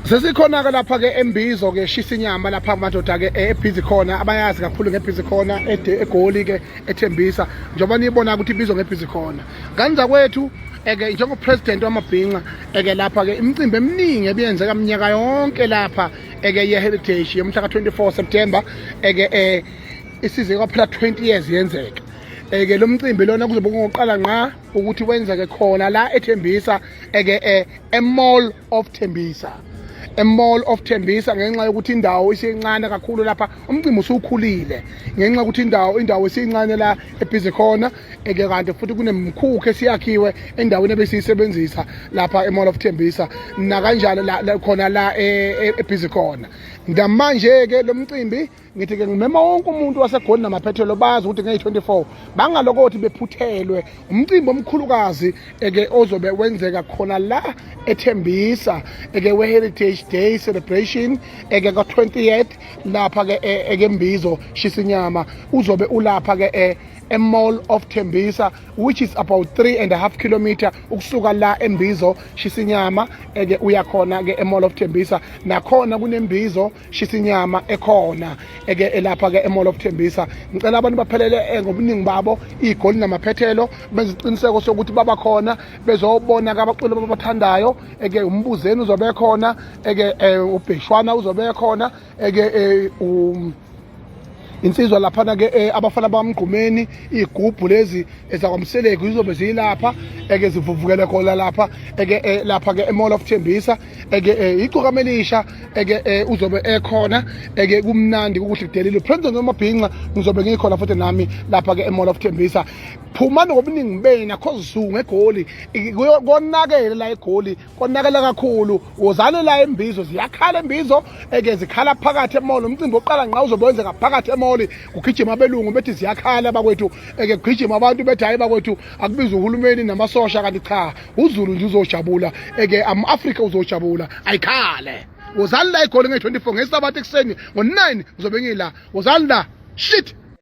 Sesikhona-ke lapha-ke eMbizo-ke shisa inyama lapha madoda-ke ebhizi khona abayazi kakhulu ngebhizi khona eGoli-ke eThembisa njengoba niyibona ukuthi ibizwa ngebhizi khona ngane zakwethu eke njengopresident wamabhinca eke lapha-ke imicimbi eminingi ebiyenzeka minyaka yonke lapha eke ye-heritage yomhla ka-24 September eke isize kwaphela 20 years yenzeka. Eke lo mcimbi lona kuzobe kungoqala ngqa ukuthi wenzeke khona la eThembisa eke e-Mall of Thembisa, e-Mall of Thembisa, ngenxa yokuthi indawo isincane kakhulu lapha. Umcimbi usukhulile ngenxa yokuthi indawo isincane la ebhizi khona eke, kanti futhi kunemkhukhu esiyakhiwe endaweni ebesiyisebenzisa lapha e-Mall of Thembisa nakanjalo la khona la ebhizi khona. Ngamanje-ke lo mcimbi ngithi-ke ngimema wonke umuntu waseGoli namaphethelo bazi ukuthi ngeyi-24 bangalokothi bephuthelwe umcimbi omkhulukazi eke ozobe wenzeka khona la eThembisa eke we-Heritage Day celebration eke ka-20th lapha-ke ekeMbizo shisa inyama uzobe ulapha-ke e-Mall of Thembisa, which is about 3.5 kilometer ukusuka la eMbizo shisa inyama eke uyakhona ke e-Mall of Thembisa. Nakhona kunembizo shisa inyama ekhona eke elapha ke e-Mall of Thembisa. Ngicela abantu baphelele ngobuningi babo iGoli namaphethelo, benze isiqiniseko sokuthi baba khona bezobona ke abaculi ababathandayo eke uMbuzeni uzobe khona eke uBheshwana uzobe khona eke insizwa laphana ke abafana bamgqumeni, igubhu lezi ezakwaMseleku zizobe ziyilapha eke zivuvukele khona lapha eke lapha ke e-Mall of Thembisa eke igcokama elisha eke uzobe ekhona eke kumnandi kukuhle kudelile. President wamabhinca ngizobe ngikhona futhi nami lapha ke e-Mall of Thembisa. Phumani ngobuningi benu, akho zungu eGoli, konakele la eGoli, konakela kakhulu. Wozani la eMbizo, ziyakhala eMbizo eke zikhala phakathi e-mall. Umcimbi oqala ngqa uzobe wenzeka phakathi e-mall, kugijima abelungu bethi ziyakhala bakwethu eke kugijima abantu bethi hayi bakwethu akubiza uhulumeni namasosha, kanti cha, uZulu nje uzojabula eke am-Afrika uzojabula. Ayikhale, wozani la eGoli nge-24 ngesabatha ekuseni ngo-9 ngizobe ngila. Wozani la shit.